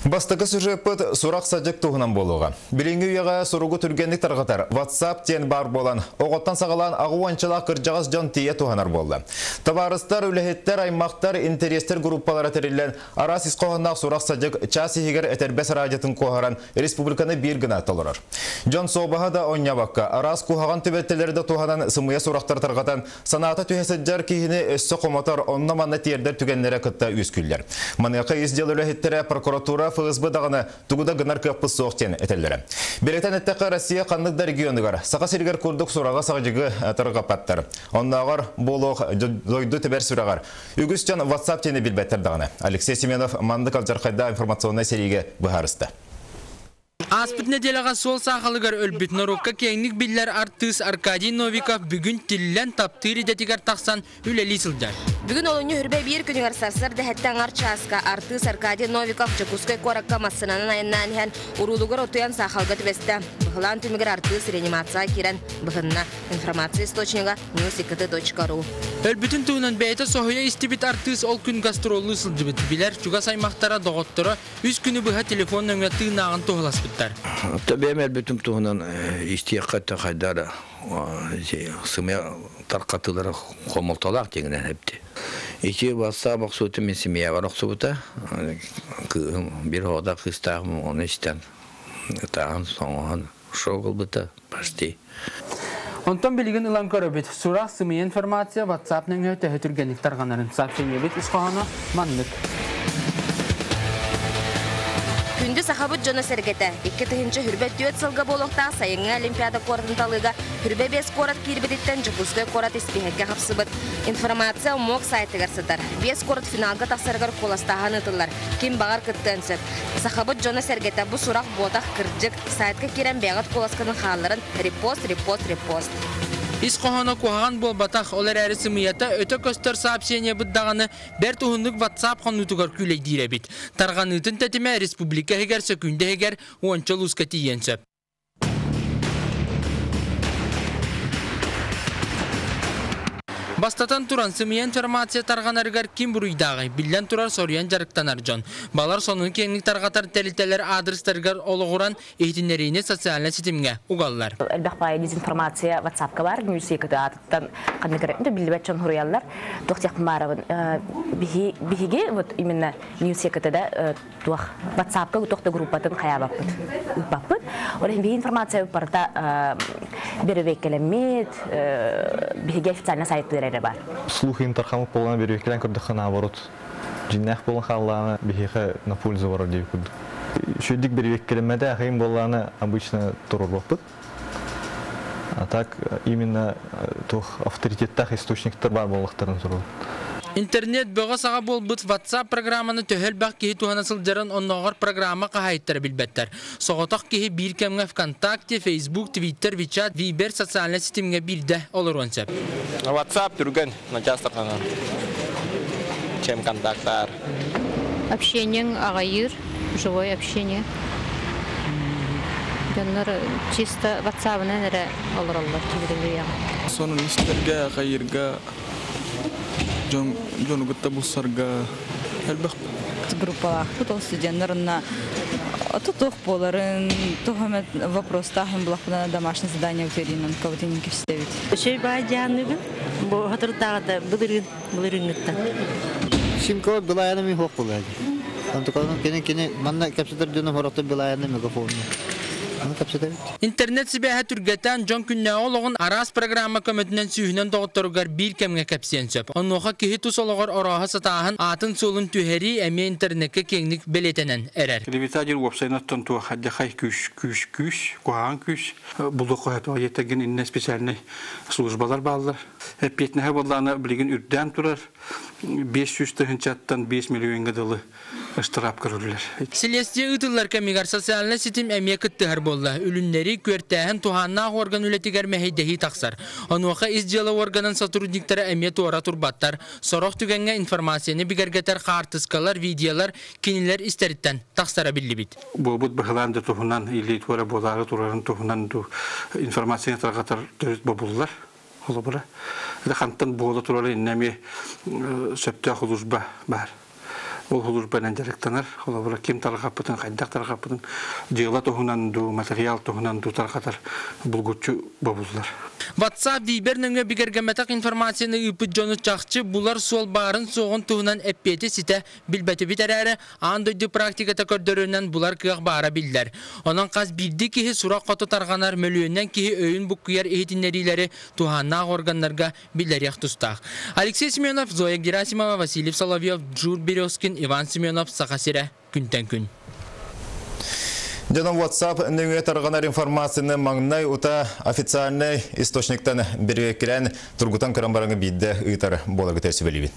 Бастакы сюжеппыт сурах-садьык туһунан буолуоҕа. Билиҥҥи үйэҕэ суругу түргэнник тарҕатар WhatsApp диэн баар буолан, оҕоттон саҕалаан аҕа уончалаах кырдьаҕас дьон тиийэ туһанар буолла. Табаарыстар, үлэһиттэр, аймахтар, интэриэстэр группалара тэриллэн, араас ис хоһоонноох сурах-садьык час иһигэр этэрбэс араадьытын куоһаран республиканы биир гына толорор. Дьон суобаһа да оонньообокко, араас куһаҕан түбэлтэлэри да туһанан сымыйа сурахтар тарҕатан, Санаата түһэ сылдьар киһини өссө хомотор, онно-манна тиэрдэр түгэннэрэ кытта үөскүүллэр. Маныаха ис дьыала үлэһиттэрэ прокуратура, ФСБ даҕаны тугу да гынар кыахпыт суох диэн этэллэрэ. Бэлиэтээн эттэххэ, Россия ханнык да регионугар Саха сиригэр курдук сураҕы-саҕдьыгы тарҕаппаттар. Оннооҕор буолуох дойду тэбэр сүрэҕэр үгүс дьон WhatsApp диэни билбэттэр даҕаны. Алексей Семенов маннык алдьархайдаах информационнай сэриигэ быһаарыста. Ааспыт нэдиэлэҕэ суол саахалыгар өлбүт норуокка киэҥник биллэр артыыс Аркадий Новиков бүгүн тиллэн таптыыр идэтигэр тахсан үлэлии сылдьар. Бүгүн олунньу үрбэ биир күнүгэр сарсыарда сэттэ аҥар чааска артыыс Аркадий Новиков Дьокуускай куоракка массыынанан айаннаан иһэн уруулугар утуйан саахалга түбэстэ. Быһылаан түмүгэр артыыс реанимацияҕа киирэн быһынна. Информация источнига newsikt.ru. Өлбүтүн туһунан бэйэтэ соһуйа истибит артыыс ол күн гастроллуу сылдьыбыт. Билэр чугас аймахтара, доҕотторо Үс күнү быһа телефон нөҥүө тыынааҕын туһаласпыттар. Бэйэм өлбүтүм туһунан истиэххэ хайдара сымыйа тархатыылара хомолтолоох дьиҥинэн эбит. Ити бассаап охсууту мин семьябар охсубута. Кыыһым бир оҕода кыыстааҕым ону истэн ытаан соҥоһон шок ылбыта почти. Онтон билигин ылан көрөбүт. Сурах сымыйа информация WhatsApp нөҥүө төһө түргэнник тарҕанарын сообщениебит ис хоһооно маннык. Күндү сахабыт дьоно-сэргэтэ, 2024 сылга буолуохтаах сайыҥҥы Олимпиада куоратын талыыга Хүрбэ биэс куорат киирбититтэн Дьокуускай куорат испииһэккэ хапсыбыт. Информация МОК сайтыгар сытар. Биэс куорат финалга тахсарыгар куоластааһын ыытыллар. Ким баҕар кыттыан сөп. Сахабыт дьоно-сэргэтэ бу сурах буотах кырдьык, Сайтка киирэн бэйэҕит куоласкытын хаалларан репост, репост, репост. Ис хоһооно куһаҕан буолбатах, ол эрээри сымыйата өтө көстөр сообщениебыт даҕаны бэрт уһуннук WhatsApp хонуутугар күүлэйдиир эбит. Тарҕаныытын тэтимэ республика иһигэр сөкүүндэ иһигэр уонча улууска тиийиэн сөп. Бастатан туран, сымыйа информация тарҕанарыгар ким буруйдааҕый? Биллэн турар, соруйан дьарыктанар дьон. Балар сонун киэҥник тарҕатар тэрилтэлэр аадырыстарыгар олоҕуран иһитиннэриини социальнай ситимҥэ угаллар. Элбэх баайы дезинформация WhatsApp-ка баар, Ньүүсүекыты аатыттан ханнык эрэ биллибэт дьон суруйаллар. Туох диэхпин баарабын, биһиги вот именно Ньүүсүекытыда туох WhatsApp-ка туох да группатын хайаабаппыт, ыыппаппыт. Ол иһин биһиги информация барыта бэрэбиэркэлэммит, биһиги официально сайтыыр эрэ бар. Слух интерхамык буолан бэрэбиэркэлээн көрдөххө наоборот дьиҥнээх буолан хааллаҕына биһиэхэ на пользу барар диэбит курдук. Үчүгэйдик бэрэбиэркэлэммэтэ ахайын буоллаҕына обычно туруорбаппыт. А так именно туох авторитеттаах источниктар баар буоллахтарын суруйабыт. Интернет бөҕө-саҕа буолбут WhatsApp программаны төһө элбэх киһи туһана сылдьарын оннооҕор программа хаһаайыттара билбэттэр. Соҕотох киһи биир кэмҥэ ВКонтакте, Facebook, Twitter, WeChat, Viber социальнай ситимҥэ биирдэ олоруон сөп. WhatsApp түргэн, начаас тарҕанар. Чем контактаар. Общениең аҕайыыр, живое общение. Дьоннор чисто ватсабынан эрэ олороллор түбүрүлүйэҕэ. Сонун истэргэ, хайыырга, дьон дьону кытта булсарга элбэх. Группалаахпыт ол студеннар онно туох буоларын, туох эмэ вопростаах булахпына домашнее задание утеринан кабытын кэпсэтэбит. Үчүгэй баай дьаанныгын бу хатырдааҕыта былырыын былырыыҥҥыттан. Симкова Белаяна михох буолаadi. Онтукаларын кини кини манна кэпсэтэр дьону хорохто Белаяна мегафонну. Аны кэпсэтэбит. Интернет сибээһэ түргэтэн, дьон күннээҕи олоҕун араас программа көмөтүнэн сүүһүнэн доҕотторугар биир кэмҥэ кэпсиэн сөп. Онуоха киһи тус олоҕор орооһо сатааһын, аатын-суолун түһэрии эмиэ интернеккэ киэҥник бэлиэтэнэн эрэр. Клевета диир уопсайынан туох алдьархай күүс күүс күүс куһаҕан күүс булуохха сөп айыттагын иннэ специальнай службалар бааллар эппиэтинэһэ буоллаҕына билигин үрдээн турар 500 тыһыынчаттан 5 миллионга дылы ыстыраап көрүллэр. Силиэстийэ ыытыллар кэмигэр социальнай ситим эмиэ кыттыһар буолла. Үлүннэри, күөртээһин туһааннаах орган үлэтигэр мэһэйдэһии тахсар. Онуоха ис дьыала органын сотрудниктара эмиэ туора турбаттар. Сорох түгэҥҥэ информацияны бигэргэтэр хаартыскалар, видеолар кинилэр истэриттэн тахсара биллибит. Буолбут быһылаан да туһунан или туора буолаары турарын туһунан информацияны тарҕатар төрүт бобуллар. Холобура, хантан буола турар иннэ эмиэ сөптөөх улуусба баар. Ол службанан дьарыктанар. Холобура, ким тарҕаппытын, хайдах тарҕаппытын, дьыала туһунан дуу, материал туһунан дуу тарҕатар булгуччу бобуллар. WhatsApp Viber нөҥүө бигэргэммэтэх информацияны ыыппыт дьону чахчы булар суол баарын-суоҕун туһунан эппиэти ситэ билбэтибит эрээри, аан дойду практиката көрдөрөрүнэн булар кыах баара биллэр. Онон хас биирдии киһи сурах хоту тарҕанар мөлүйүөнүнэн киһи өйүн буккуйар иһитиннэриилэри туһааннаах органнарга биллэриэх тустаах. Алексей Семенов, Зоя Герасимова, Василий Соловьев, Джур Березкин, Иван Семенов, Саха сирэ, күнтэн күн. Дьонум WhatsApp нөҥүө тарҕанар информацияны маҥнай ута официальнай источниктан бэрэбиэркэлээн тургутан көрөн бараҥы биирдэ ыытар буоларгытыгар сүбэлиибин.